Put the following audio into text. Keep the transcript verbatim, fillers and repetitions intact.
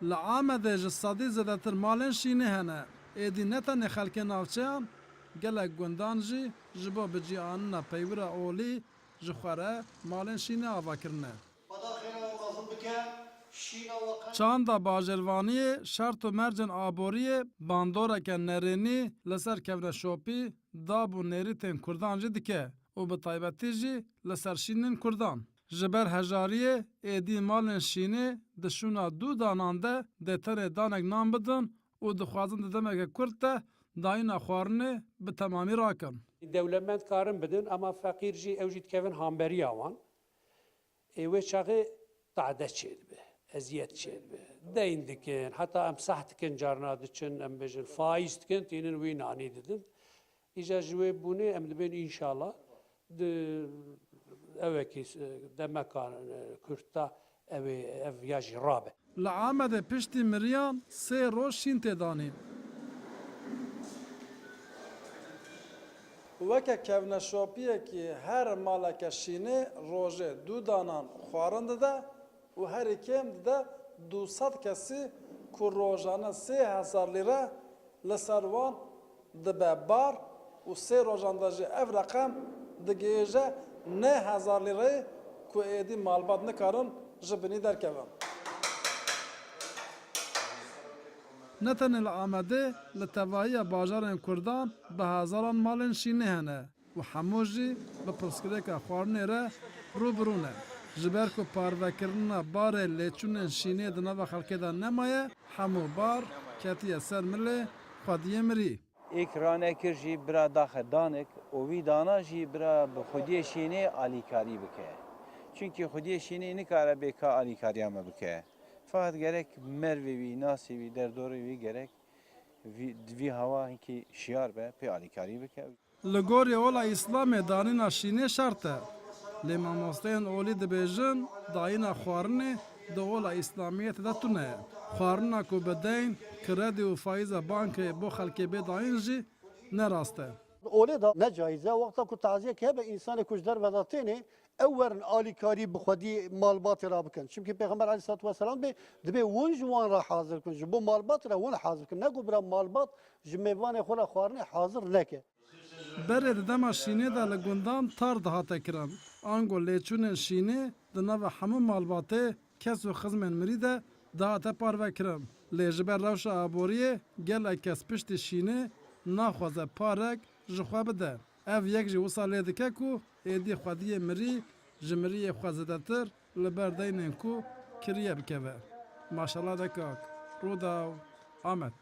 Li Amedê ji sedî zêdetir malên şînê hene. Êdî ne tenê xelkê navçeyan, gelek gundan jî ji bo bicîanîna peywira olî ji xwe re malên şînê ava kirine. Xweda xêra we mezin bike, şîna we qe- Çanda bajêrvaniyê, şert û mercên aboriyê bandoreke nerênî li ser kevneşopî, dab û nêrîtên kurdan jî dike û bi taybetî jî li ser şînên kurdan. Ji ber hejariyê êdî malên şînê di şûna dû danan de dê tenê danek nan bidin û dixwazin di demeke kurt de dayîna xwarinê bi temamî rakin. Dewlemend karin bidin, ama feqîr jî, ew jî dikevin hamberiya wan. Ê wê çaxê tade çêdibe, eziyet çêdibe. Deyn dikin, heta em seh dikin, carna diçin, em bêjin, faiz dikin, tînin wî nanî didin. Îca ji wê bûnê em dibên înşallah di evekî, e, demeka, e, kurt de ew ê, ev ya jî rabe. Li Amedê piştî miriyan sê roj şîn tê danîn. Weke kevneşopiyekî her maleke şînê rojê du danan xwarin dide û herî kêm dide du sed kesî ku rojane sê hezar lîre li ser wan dibe bar û sê rojan de jî ev reqem digihêje neh hezar lîreyê ku êdî malbat nikarin ji binî derkevin. Ne tenê li Amedê, li tevahiya bajarên kurdan bi hezaran malên şînê hene û hemû jî bi pirsgirêka xwarinê re rû bi rû ne. Ji ber ku parvekirina barê lêçûnên şînê di nava xelkê de nemaye, hemû bar ketiye ser milê xwediyê mirî. Êk ranekir jî bira daxe danik û wî dana jî bira bi xwediyê şînê alîkarî bike. Çunkî xwediyê şînê nikare bê ka alîkariya me bike. Feqet gerek mervê wî, nasê wî, derdorê wî gerek vî, di vî hawa hinkî şiyar be, pê alîkarî bike. Li gorî ola Îslamê danîna şînê şert e. Lê mamosteyên olî dibêjin, dayîna xwarinê di ola Îslamiyetê de tune ye. Xwarina ku bi deyn, kredî û faiza bankê bo xelkê bê dayîn jî ne rast e. Olê de ne caiz e. Wexta ku taziyek hebe, însanê ku ji derve de tênê, ew werin alîkarî bi xwedî malbatê re bikin. Çimkî Pêxember aleyhissalatu vesselam dibê, dibê win ji wan re hazir bikin. Ji bo malbatê re win hazir bikin. Ne ku bira malbat ji mêvanê xwe re xwarinê hazir neke. Berê di dema şînê de li gundan tar dihate kirin. Ango lêçûnên şînê di nava hemû malbatê, kes û xizmên mirî de dihate parvekirin. Lê ji ber rewşa aboriyê gelek kes piştî şînê naxwaze parek ji xwe bide. Ev yek jî wisa lê dike ku êdî xwediyê mirî ji miriyê xwe zêdetir li ber deynên ku kiriye bikeve. Maşallah de kak. Rûdaw, Amed.